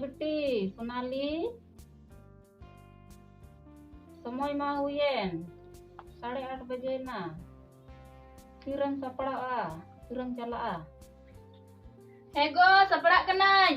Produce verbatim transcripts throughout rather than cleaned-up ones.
ᱵᱤᱴᱤ ᱥᱳᱱᱟᱞᱤ, ᱥᱚᱢᱚᱭ ᱢᱟ ᱦᱩᱭᱮᱱ, ᱥᱟᱲᱮ ᱟᱴ ᱵᱟᱡᱮᱭᱮᱱᱟ᱾ ᱛᱤᱨᱮᱢ ᱥᱟᱯᱲᱟᱜᱼᱟ? ᱛᱤᱨᱮᱢ ᱪᱟᱞᱟᱜᱼᱟ? ᱦᱮᱸ ᱜᱚ, ᱥᱟᱯᱲᱟᱜ ᱠᱟᱹᱱᱟᱹᱧ᱾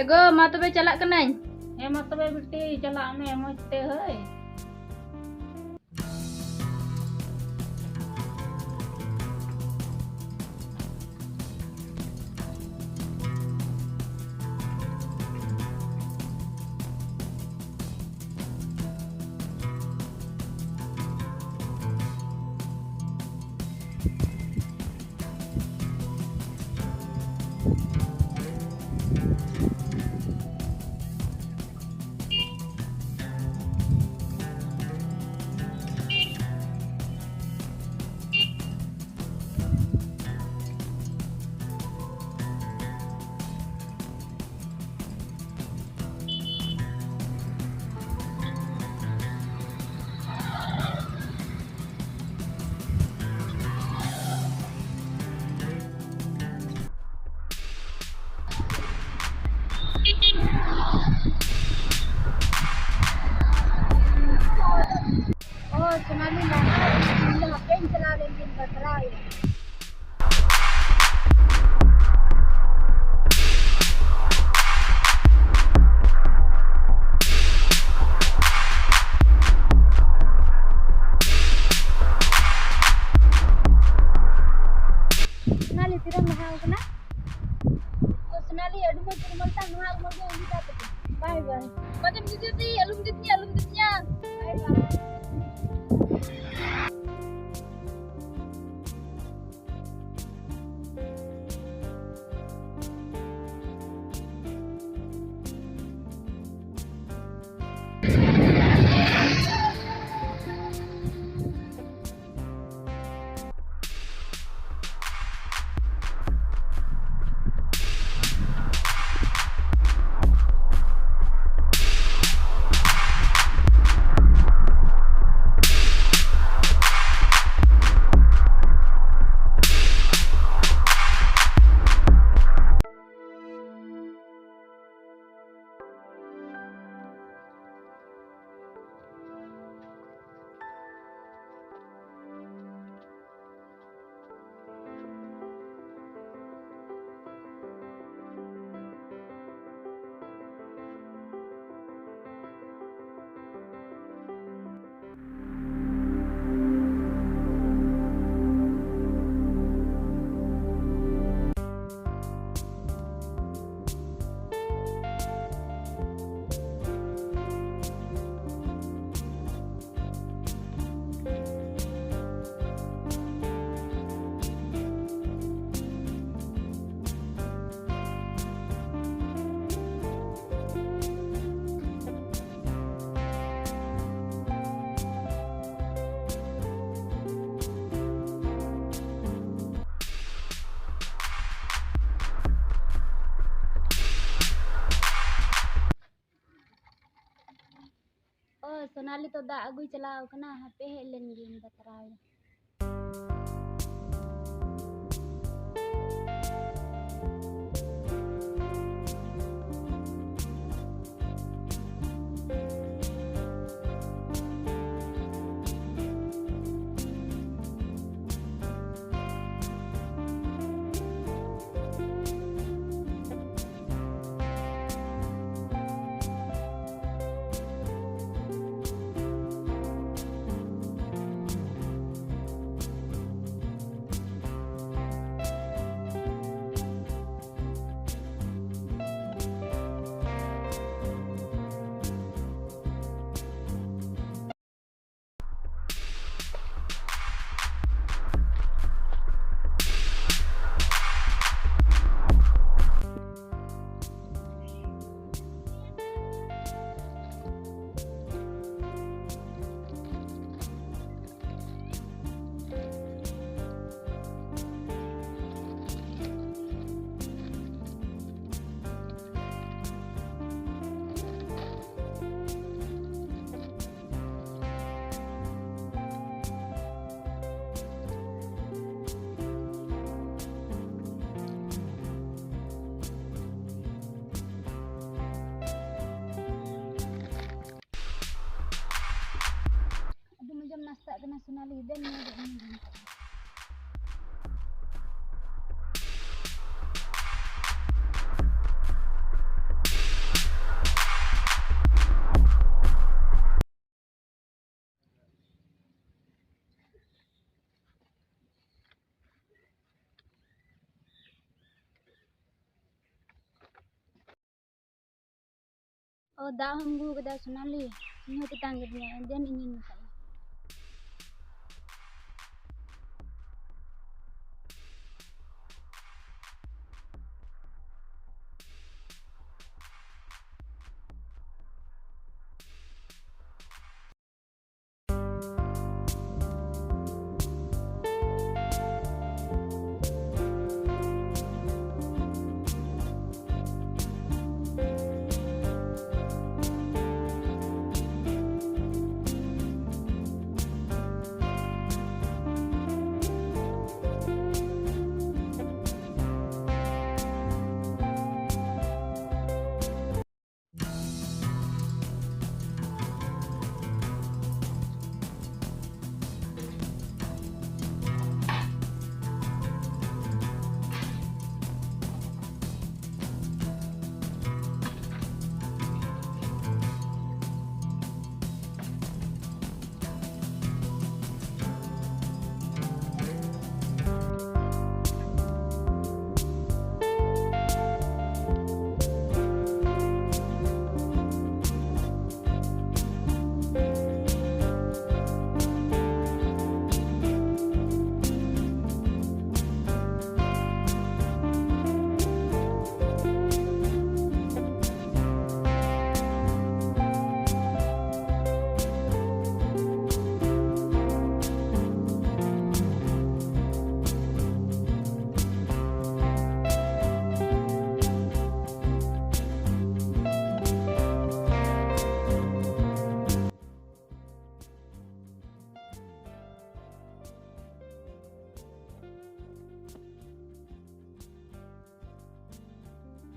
ᱮᱜᱳ, ᱢᱟ ᱛᱚᱵᱮ ᱪᱟᱞᱟᱜ ᱠᱟᱹᱱᱟᱹᱧ᱾ ᱦᱮᱸ ᱢᱟ ᱛᱚᱵᱮ ᱵᱤᱴᱤ, ᱪᱟᱞᱟᱜ ᱢᱮ ᱢᱚᱡᱽ ᱛᱮ ᱦᱳᱭ᱾ ᱥᱳᱱᱟᱞᱤ ᱞᱟᱦᱟ ᱤᱧ ᱫᱚ ᱦᱟᱯᱮᱧ ᱪᱟᱞᱟᱣ ᱞᱮᱱ ᱜᱤᱧ ᱵᱟᱛᱨᱟᱣ ᱮᱱᱟ᱾ ᱥᱳᱱᱟᱞᱤ, ᱛᱤᱨᱮᱢ ᱞᱟᱦᱟ ᱟᱠᱟᱱᱟ? ᱛᱚ ᱥᱳᱱᱟᱞᱤ, ᱟᱹᱰᱤ ᱢᱚᱡᱽ ᱨᱩᱢᱟᱹᱞ ᱛᱟᱢ, ᱱᱚᱣᱟ ᱨᱩᱢᱟᱹᱞ ᱜᱮ ᱤᱫᱤ ᱠᱟᱜ ᱛᱟᱯᱮ᱾ ᱵᱟᱭ ᱵᱟᱭ᱾ ᱵᱟᱫᱮᱢ ᱤᱫᱤ ᱛᱤᱧ, ᱟᱞᱚᱢ ᱤᱫᱤ ᱛᱤᱧᱟ, ᱟᱞᱚᱢ ᱤᱫᱤ ᱛᱤᱧᱟ᱾ ᱵᱟᱭ ᱵᱟᱭ᱾ ᱚ, ᱥᱳᱱᱟᱞᱤ ᱛᱚ ᱫᱟᱜ ᱟᱹᱜᱩᱭ ᱪᱟᱞᱟᱣ ᱠᱟᱱᱟ, ᱦᱟᱯᱮ ᱦᱮᱡ ᱞᱮᱱ ᱜᱤᱧ ᱵᱟᱛᱨᱟᱣ ᱮᱱᱟ᱾ ᱪᱟᱞᱟᱜ ᱠᱟᱱᱟ ᱥᱳᱱᱟᱞᱤ, ᱫᱮᱱ ᱱᱤᱭᱟᱹ ᱫᱚ ᱤᱧ ᱜᱤᱧ ᱪᱟᱞᱟᱜᱼᱟ᱾ ᱚ, ᱫᱟᱜ ᱦᱚᱸᱢ ᱟᱹᱜᱩ ᱠᱟᱫᱟ ᱥᱳᱱᱟᱞᱤ? ᱤᱧ ᱦᱚᱸ ᱛᱮᱛᱟᱝ ᱠᱤᱫᱤᱧᱟ, ᱫᱮᱱ ᱤᱧᱤᱧ ᱢᱮᱛᱟᱜ ᱢᱮ᱾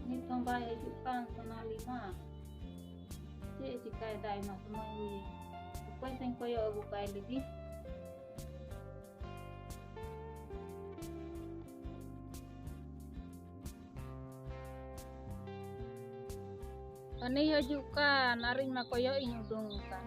ᱱᱤᱛ ᱦᱚᱸ ᱵᱟᱭ ᱦᱤᱡᱩᱜ ᱠᱟᱱ ᱥᱳᱱᱟᱞᱤ ᱢᱟ᱾ ᱪᱮᱫ ᱮ ᱪᱤᱠᱟᱭᱮᱫᱟ? ᱟᱭᱢᱟ ᱥᱚᱢᱚᱭ ᱦᱩᱭ᱾ ᱚᱠᱚᱭ ᱥᱮᱧ ᱠᱚᱭᱚᱜ ᱟᱹᱜᱩ ᱠᱟᱭ ᱞᱟᱹᱜᱤᱫ? ᱩᱱᱤ ᱦᱤᱡᱩᱜ ᱠᱟᱱ, ᱟᱨ ᱤᱧ ᱢᱟ ᱠᱚᱭᱚᱜ ᱤᱧ ᱩᱰᱩᱝ ᱟᱠᱟᱱ᱾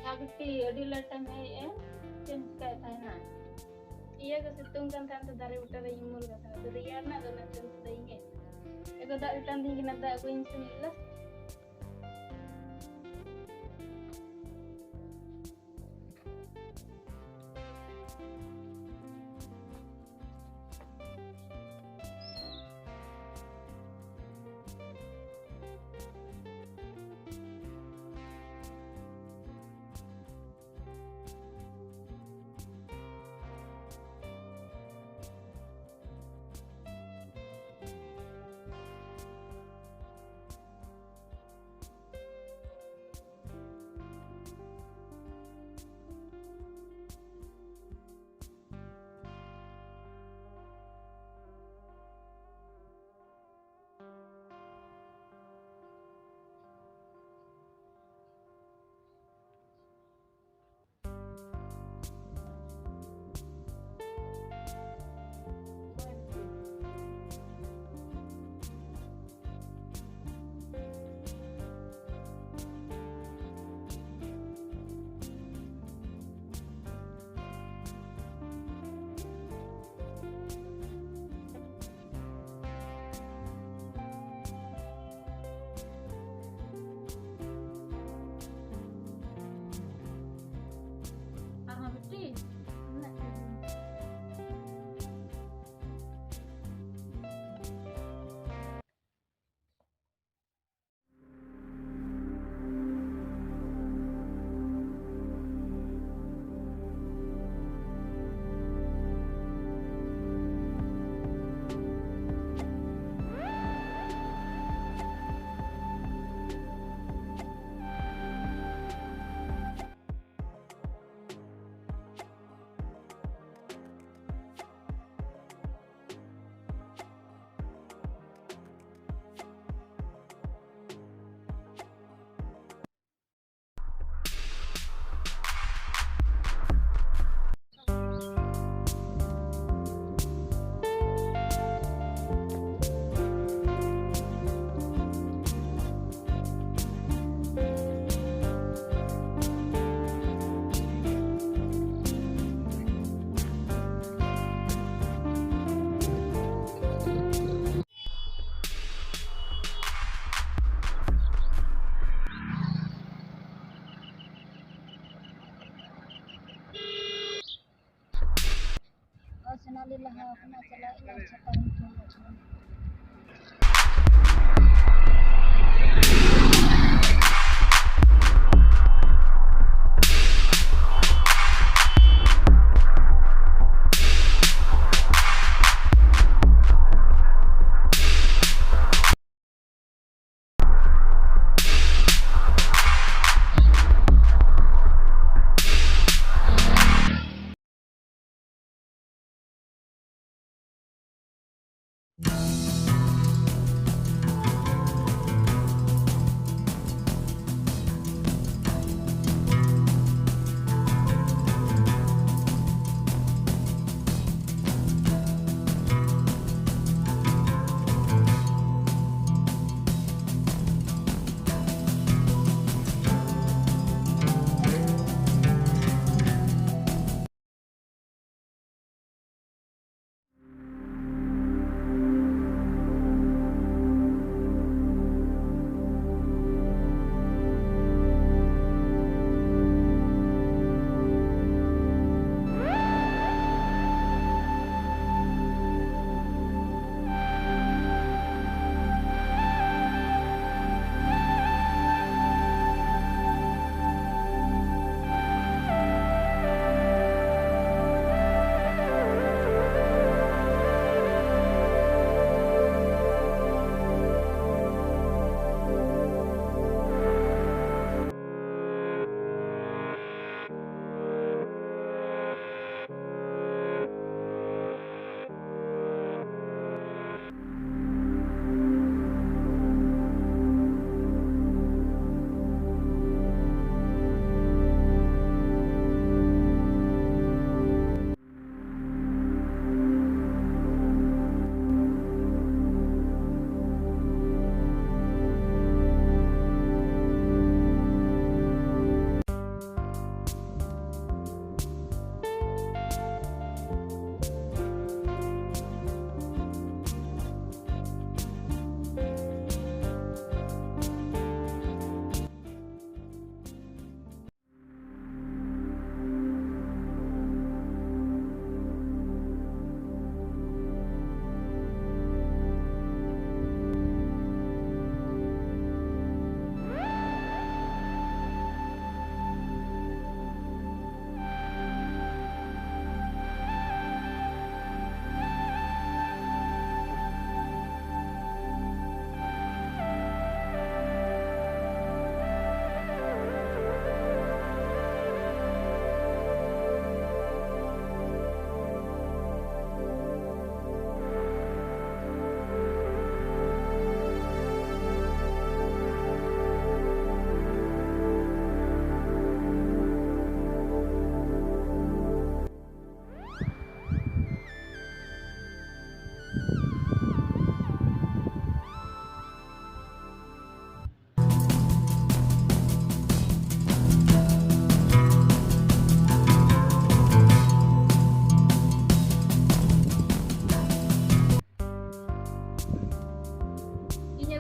ᱦᱟ ᱵᱤᱴᱤ, ᱟᱹᱰᱤ ᱞᱮᱴᱮᱢ ᱦᱮᱡ ᱮᱱ, ᱪᱮᱫ ᱮᱢ ᱪᱤᱠᱟᱹᱭᱮᱫ ᱛᱟᱦᱮᱱᱟ? ᱤᱭᱟᱹ ᱜᱮ ᱥᱤᱛᱩᱝ ᱠᱟᱱ ᱛᱟᱦᱮᱱ ᱛᱮ ᱫᱟᱨᱮ ᱵᱩᱴᱟᱹ ᱨᱮᱧ ᱩᱢᱩᱞ ᱠᱟᱱ ᱛᱟᱦᱮᱱᱟ, ᱟᱫᱚ ᱨᱮᱭᱟᱲ ᱨᱮᱱᱟᱜ ᱫᱚ ᱚᱱᱟᱛᱮ ᱩᱫᱜᱟᱹᱨ ᱤᱧ ᱦᱮᱡ ᱮᱱᱟ᱾ ᱮ ᱜᱚ, ᱫᱟᱜ ᱛᱮᱛᱟᱝ ᱫᱤᱧ ᱠᱟᱱᱟ, ᱫᱟᱜ ᱟᱹᱜᱩᱧ ᱥᱮ ᱢᱤᱫ ᱜᱞᱟᱥ᱾ ᱞᱟᱦᱟ ᱠᱟᱱᱟ, ᱪᱟᱞᱟᱜ ᱤᱧ ᱟᱨ ᱪᱷᱟᱛᱟ ᱦᱚᱸᱧ ᱛᱩᱞ ᱟᱹᱜᱩᱭᱟ᱾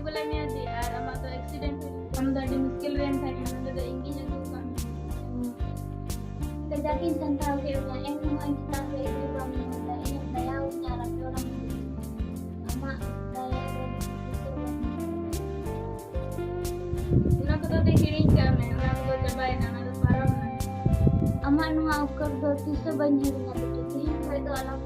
ᱠᱩᱞᱮ ᱢᱮᱭᱟ ᱡᱮ, ᱟᱨ ᱟᱢᱟᱜ ᱫᱚ accident ᱦᱩᱭ ᱟᱢ ᱫᱚ ᱟᱹᱰᱤ ᱢᱩᱥᱠᱤᱞ ᱨᱮᱢ ᱛᱟᱦᱮᱸ ᱠᱟᱱᱟ, ᱱᱚᱰᱮ ᱫᱚ ᱤᱧ ᱜᱤᱧ ᱟᱹᱜᱩ ᱠᱟᱜ ᱢᱮᱭᱟ᱾ ᱠᱟᱡᱟᱠ ᱤᱧ ᱥᱟᱢᱴᱟᱣ ᱠᱮᱫ ᱢᱮᱭᱟ, ᱮᱱ ᱨᱮᱦᱚᱸ ᱤᱧ ᱪᱮᱛᱟᱱ ᱨᱮ ᱤᱧ ᱵᱟᱢ ᱧᱮᱞ ᱮᱫᱟ, ᱤᱧᱟᱹᱜ ᱫᱟᱭᱟ ᱟᱹᱧ ᱟᱨ ᱟᱯᱮ ᱚᱲᱟᱜ ᱟᱢᱟᱜ ᱫᱟᱭᱟ ᱫᱚ ᱛᱤᱥ ᱦᱚᱸ ᱵᱟᱹᱧ ᱧᱮᱞ ᱮᱫᱟ᱾ ᱚᱱᱟ ᱠᱚᱫᱚ ᱫᱮ ᱦᱤᱲᱤᱧ ᱠᱟᱜ ᱢᱮ, ᱚᱱᱟ ᱠᱚᱫᱚ ᱪᱟᱵᱟᱭᱮᱱᱟ, ᱚᱱᱟ ᱫᱚ ᱯᱟᱨᱚᱢ ᱮᱱᱟ᱾ ᱟᱢᱟᱜ ᱱᱚᱣᱟ ᱩᱯᱠᱟᱹᱨ ᱫᱚ ᱛᱤᱥ ᱦᱚᱸ ᱵᱟᱹᱧ ᱦᱤᱲᱤᱧᱟ ᱵᱤᱴᱤ, ᱛᱮᱦᱮᱧ ᱠᱷᱚᱱ ᱫᱚ ᱟᱞᱚᱢ